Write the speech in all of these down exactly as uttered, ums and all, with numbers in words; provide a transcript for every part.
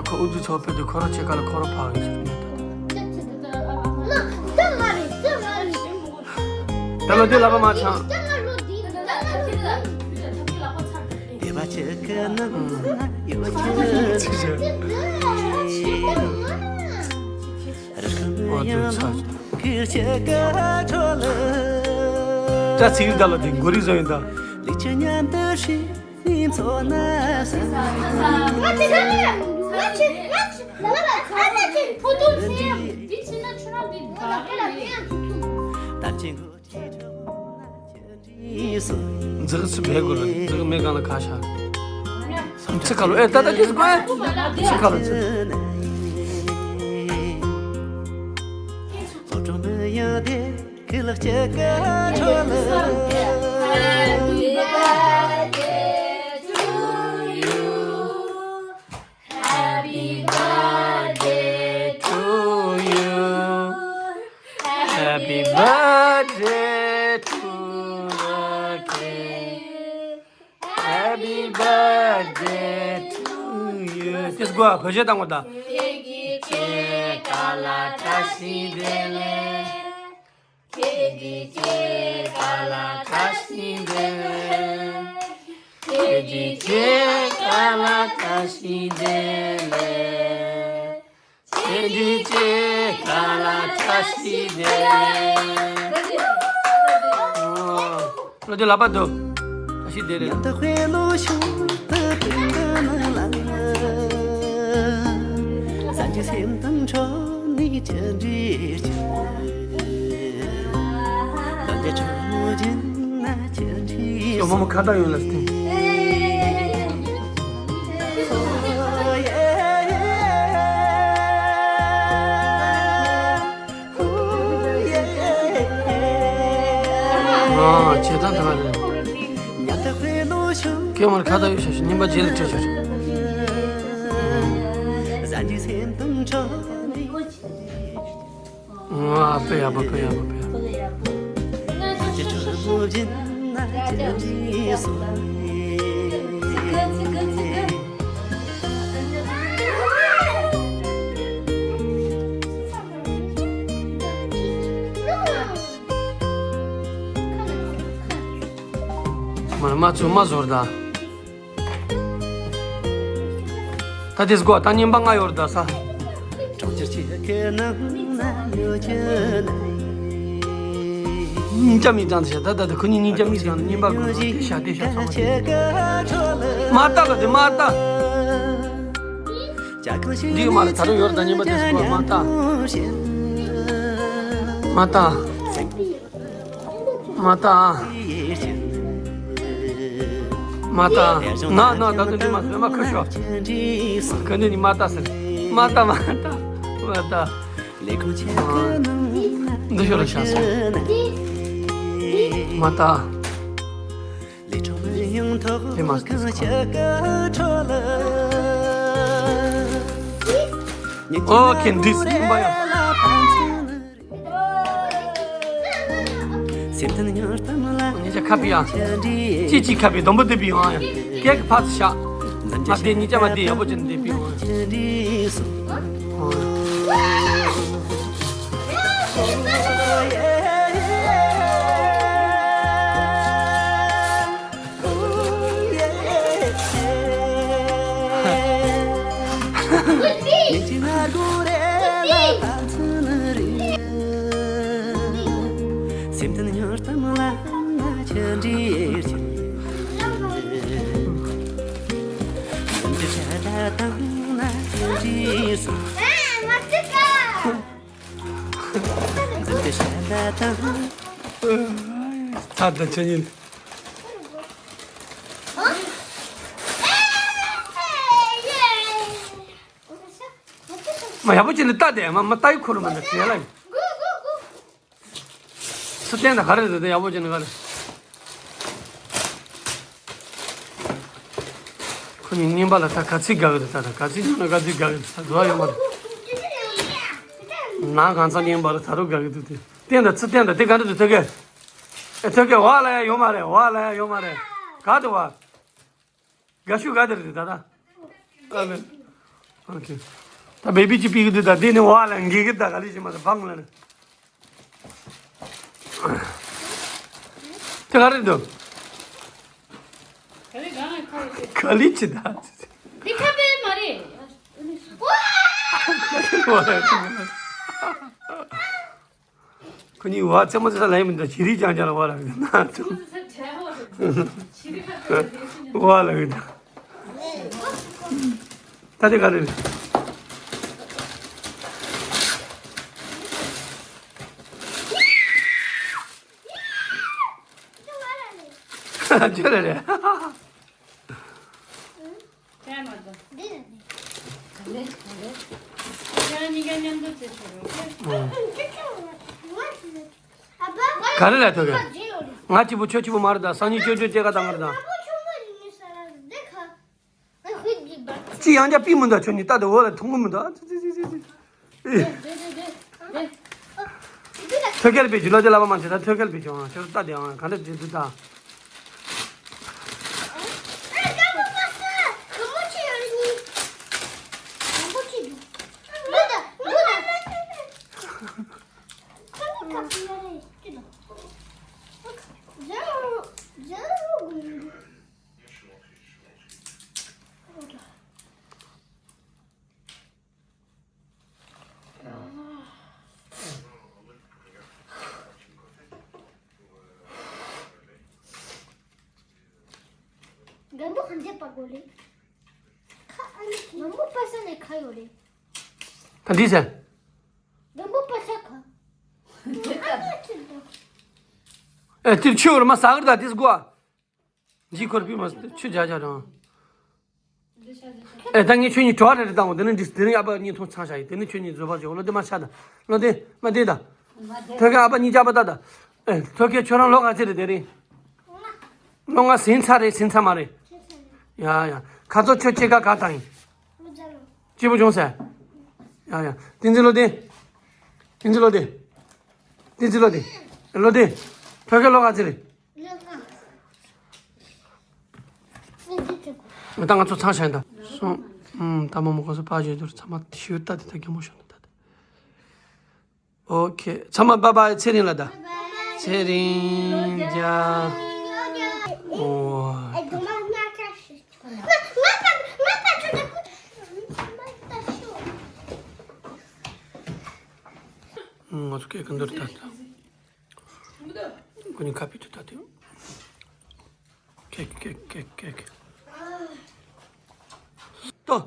ཁོ་ཨུ་ཚུགས་ཚོགས་ཕེབས་དུས་ཁོ་རང་ཕྱེད་ཀ་ལ་ཁོ་རང་ཕར་ཡོད་ཟེར་ནས། ད་ལོ་དེ་ལབ་པ་མ་ཆང་། སྐྲ་ཚིག་ད་ལོ་དེ་མགོ་རིལ་བཟོ་ཡིན་ད། འཛག་སུ་བས་དགོས་ལ་འཛག་མེད་གང་ལ་ཁ་ཤ། ཚིག་ཁ་ལོ་ཨེ་ད་ད་དེ་ཟིག་གོ་ཚིག་ཁ་ལོ་ཚིག Happy birthday to the ཁེ། Happy birthday to you. དེ་སྒོ་བོད་ཆས་བཏང་བ་དང་། ཁྱེད་ཀྱི་སྐྱེས་སྐར་ལ་བཀྲ་ཤིས་བདེ་ལེགས། ཁྱེད་ཀྱི་སྐྱེས་སྐར་ལ་བཀྲ་ཤིས་བདེ་ལེགས། ཁྱེད་ཀྱི་སྐྱེས་སྐར་ལ་བཀྲ་ཤིས་བདེ་ལེགས། ཁྱེད་ཀྱི་སྐྱེས་སྐར་ལ་བཀྲ་ཤིས་བདེ་ལེགས། ཨོ། བློ་བདེ་ལག་པ་སྡུག་བཀྲ་ཤིས་བདེ་ལེགས། ཞོ་མོ་མོ་ཁ་བཏགས་ཡོད་ལ་སྟེ། ཨ་བྱེད་སྟངས་དེ་ག་རེད། ཁྱོད་མར་ཁ་བཏགས་ཡོད་ཤག་ཤག་རྙིང་པ་རྗེས་ལ་སྤྲད་ཤག་ཤག་ཨ་དཔེ་ཡག་པོ་དཔེ་ཡག་པོ་དཔེ་ཡག་པོ། མ་མ་ཚོ་མ་ཟོར་ད། ད་དེ་སྒོ་ད་རྙིང་པ་ལྔ་ཡོད་རེད་ད་ས། སྙིང་རྗེ་མི་ཙང་ཞེ་ད་ད་ད་ཁོ་གཉིས་སྙིང་རྗེ་མི་ཙང་རྙིང་པ་དགོས་ན་དེ་ཤ་དེ་ཤ་ཚང་མ་དེ། མ་ལྟ་ལ་དེ་མ་ལྟ། འདི་མ་ལ་ད་རུང་ཡོད་རེད་ད་རྙིང་པ་དེ་སྒོ་མ་ལྟ། མ་ལྟ། མ་ལྟ། མ་ལྟ། ན་ན་ད་དུང་འདི་མ་ཟོས་མ་ཁུ་ཤོག་ག་འདི་ནི་མ་ལྟ་ཟེར། མ་ལྟ་མ་ལྟ་མ་ལྟ། འདི་ཤོར་ཤག་སོང་། མ་ལྟ། དེ་མ་ལྟ། ཨོ་ཁེ་འདི་སིམ་པ་ཡ། སེམས་ཐན་ཉོར་གཏམ་ལ། ཉེ་ཆ་ཁ་པི་ཡ། ཅི་ཅི་ཁ་པི་སྡོང་པོ་དེ་པི་ཡོང་ཡ། ཀེག་ཕ་ཚ་ཤ། མ་དེ་ཉེ་ཆ་མ་དེ་ཡག་པོ་ཅན་དེ་པི་ཡོང་ཡ། ད་ད་ཆ་ཉིན། མ་ཡག་པོ་ཅིག་ལ་ལྟ་དེ་མ་མ་ལྟ་ཡི་ཁོ་རུ་མ་འདྲ་བྱེད་ལ་ཡིན། སུ་བསྟན་ད་ག་རེ་རེད་དེ་ཡག་པོ་ཅིག་ནི་ག་རེ། ཁོ་གཉིས་རྙིང་པ་ལ་ད་ག་ཚིག་དགའ་གི་འདུག་ད་ད་ག་ཚིག་ཉོ་ན་ག་ཚིག་དགའ་གི་འདུག་ད་འགྲོ་ཡོང་མ་རེད། ན་གང་ཚ་རྙིང་པ་ལ་ད་རུང་དགའ་གི་འདུག་དེ་བསྟན་ད་ཚུར་བསྟན་ད་དེ་ག་འདྲ་འདུག་ཐོད་རྒལ། ཨེ་ཐོད་རྒལ་བ་ལ་ཡ་ཡོང་མ་རེད་བ་ལ་ཡ་ཡོང་མ་རེད། ག་དུ་བ། དགའ་ཤུ་ག་དེ་རེད་ད་ད། ཨ་ལེ། ཨོ་ཁེ། ད་བེ་བི་ཅི་པི་གི་འདུག་ད་དེ་ནི་བ་ལ་འགི་གི་ད་ག་ལི་ཞིག་མ་ད་བང་ལ་ནི། དེ་ག་རེ་འདུག་ག་ལི་ཅི་ད། འདི་ཁ་པེ་མ་རེད། ཁོ་གཉིས་བ་རྩེད་མོ་རྩེ་ས་ལ་ཡིན་མི་འདུག་ཇི་རིགས་ཀྱང་ཀྱང་ལ་བ་ལ་གི་ན་ཚོ། བ་ལ་གི་ད། ད་དེ་ག་རེ་རེད། ཁྱོད་རེད་རེད། ཅག་མ་གཏོགས། འདི་ལ་ནི། ག་ལེ་ག་ལེ། ཁྱེད་རང་གཉིས་ཀ་མཉམ་དུ་བྱེད་ཆོག་རོགས། ཨང་། ག་རེ་ལ་ཐོག་ག་ང་གཅིག་པུ་ཁྱོད་གཅིག་པུ་མ་རེད་ད། སང་ཉིན་ཁྱོད་ཁྱོད་སྐྱེས་ཀ་བཏང་གི་རེད་ད། ཅི་ཡང་བསྐྱར་པི་མི་འདུག་ཁྱོད་གཉིས་ལྟ་དེ་འོག་ལ་མཐོང་གི་མི་འདུག་ཨ་ཙི་ཙི་ཙི་ཙི་ཙི། ཨེ། ཐོད་རྒལ་པའི་རྒྱུ་ལོ་དེ་ལབ་པ་མ་བྱེད་ད། ཐོད་རྒལ་པའི་བྱུང་ང་ཁྱོད་ལྟ་དེ་ཨང་ག་འདྲ་བྱེད་འདུག་ད། འགན་པོ་གང་བྱེད་པ་དགོས་རེད། ཁ་ཨ་ནི་འགན་པོ་པ་ས་ནས་ཁ་ཡོད་རེད། ད་འདི་ཟེར། འགན་པོ་པ་ས་ཁ། ཨ་ནི་ཁྱེད་དང་། ཨེ་དེར་ཆུ་བར་མ་ཟ་གི་ད་དེ་སྒོ། འཇིགས་སྐོར་པི་མ་ཆུ་བྱ་བྱ་རང་། ཨེ་ད་ངས་ཁྱོད་གཉིས་གྲོགས་རེ་རེ་བཏང་འོང་། དེ་ནི་འདི་དེ་ནི་ཨ་ཕ་གཉིས་མཐོང་ཚང་ཤ་ཡིན། དེ་ནི་ཁྱོད་གཉིས་བཟོད་པ་བྱོས། ལོ་དེ་མ་ཆ་ད། ལོ་དེ་མ་དེ་ད། ཐོད་རྒལ་ཨ་ཕ་གཉིས་ཀྱ་པ་ད་ད། ཨེ་ཐོད་རྒལ་ཁྱོད་རང་ལོ་ག་ཚད་རེད་དེ་རིང་། ལོ་ལྔ་ཟིན་ཚར་རེད་ཟིན་ཚར་མ་རེད། ཡ་ཡ། ཁ་ཚོ་ཁྱོད་སྐྱེས་ཀ་ག་བཏང་ཡིན། སྐྱིད་པོ་བྱུང་ཟེར། ཡ་ཡ། བསྟན་འཛིན་ལོ་དེ། བསྟན་འཛིན་ལོ་དེ། བསྟན་འཛིན་ལོ་དེ། ལོ་དེ། ཐོད་རྒལ་ལོ་ག་ཚད་རེད། ད་ང་ཚོ་ཚང་ཤག་ད། སོང་། ཨུམ། ད་མོ་མོ་ཁོ་ཚོ་ཕར་བཞག་དུས་ཚང་མ་ཤུར་ལྟ་དེ་ད་གད་མོ་ཤོར་འདུག་ད་དེ། ཨོ་ཁེ། ཚང་མ་བཱའི་བཱའི། ཚེ་རིང་ལ་ད། ཚེ་རིང་རྒྱ། ཨོ། ང་ཚོ་སྐད་ག་འདོར་ད་ད། ཁོ་གཉིས་ཁ་པི་ཏུ་ད་དེ། ཀེག་ཀེག་ཀེག་ཀེག་ཏོ།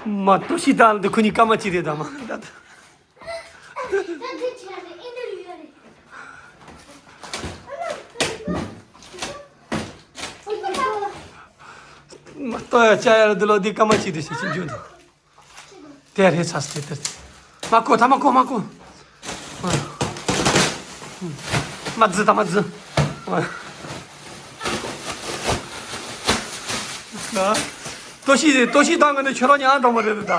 མ་ལྟོ་ཤི་དང་འདི་ཁོ་གཉིས་སྐར་མ་གཅིག་རེད་ད་མ་ད་ད། མ་ལྟོ་ཡ་ཅ་ཡ་ལ་འདི་ལོ་འདི་སྐར་མ་གཅིག་རེད་ཞེས་ཤིན་རྒྱུན་དུ། དེ་རེད་ཚ་སྟེ་དེར། མ་གོ་ད་མ་གོ་མ་གོ་མ་རྫི་ད་མ་རྫི། ལྟོ་ཤི་ལྟོ་ཤི་བཏང་གི་ནི་ཁྱོད་རང་ཉག་འགྲོ་མ་རེད་ད། ད་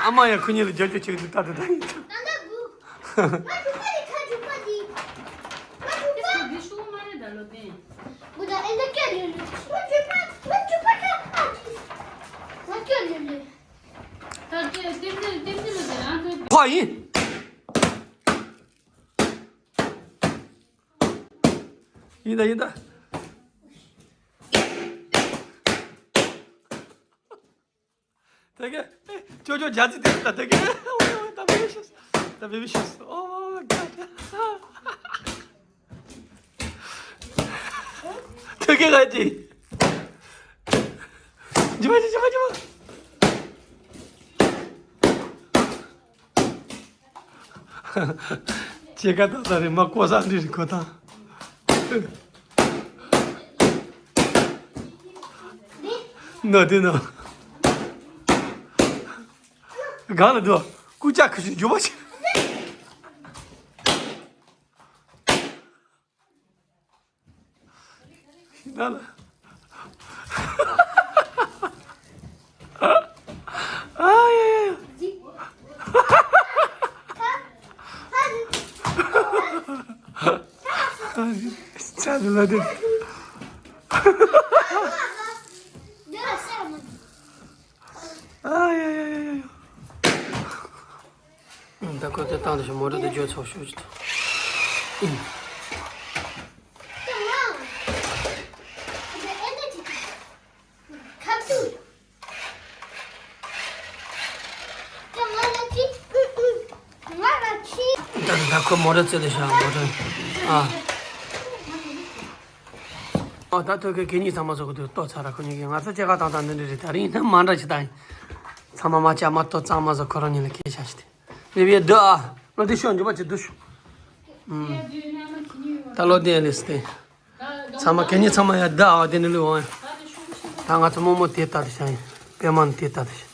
ཨ་མ་ཡང་ཁོ་གཉིས་ལ་རྒྱབ་སྐྱོར་བྱེད་ཀྱི་འདུག་ད་དེ་ད་ཡིན། ད་ལྟ་སྒུག་ང་འཇུག་པ་རེད། ཁ་འཇུག་པ་འདི། ང་འཇུག་པ། འདི་ཤུགས་མ་རེད་ད་ལོ་ཏན། སྒུག་ད་ཨེ་འདྲ་སྐྱོར་ལེ་ལེ། ང་འཇུག་པ་ང་འཇུག་པ་ཁ་ཨ་ཅི། ང་སྐྱོར་ལེ་ལེ། ད་ལྟ་ཏན་ཏན་ཏན་ཏན་ལོ་ཏན་རང་ཚོའི། ཕ་ཡིན། ཡིན་ད་ཡིན་ད། དེ་ག་ཅོ་ཅོ་རྒྱ་ཚི་དེ་ད་དེ་ག་ད་བེ་བི་ཤོས། ད་བེ་བི་ཤོས། Oh my God. དེ་ག་ག་ཅི། ཇི་མ་ཇི་ཇི་མ་ཇི་མ། ཁྱེད་ཀ་ད་ད་རེད་མ་ཀོ་ས་འདྲི་རེད་ཁོ་ད། ནོ་དེ་ནོ། གང་ལ་འདུག་སྐུ་ལྕགས་ཁུ་ཤུ་རྒྱུ་མ་ཆེ། ཤི་ན་ལ། ཨ་ཡ་ཡ་ཡ། ཆ་དུ་ལ་དེ། ཨ་ཡ་ཡ་ཡ་ཡ་ཡ། ད་ཁོ་དེ་བཏང་དུ་ཞིག་མོ་ཊ་དེ་འཇོག་ཚོགས་ཤོག་ཅིག་ད་ད་ཁོ་མོ་ཊ་རྩེ་དུ་ཤག་མོ་ཊ། ཨ། ཨ་ད་ཐོད་ཁའི་གད་སྙིགས་ཚང་མ་བཟོ་གི་འདུག་ལྟོ་ཚ་ར་ཁོ་གཉིས་ཀྱིས་ང་ཚོ་སྐྱེ་ཁ་བཏང་སྟངས་འདི་འདྲ་རེད། ད་རིང་ནི་མ་འདྲ་ཞིག་ད་ཡིན། ཚང་མ་མ་བཅའ་མ་ལྟོ་གཙང་མ་བཟོ་ཁོ་རང་གཉིས་ལ་སྐད་ཆ་ཞིག་དེ་རེད་པས། འདི་ཨ་ལོ་འདི་ཤོག་འཇུག་པ་ཅིག་འདུག་ཤོག་ད་ལོ་འདི་ལས་སྟེ། ཚང་མ་གད་སྙིགས་ཚང་མ་ཡ་འདི་ཨ་བ་དེ་ནི་ལུས་འོང་ཡ། ད་ང་ཚོ་རྨོ་མོ་དེ་ལྟ་དུ་བྱ་ཡིན། པད་མ་ནི་དེ་ལྟ་དུ་བྱ།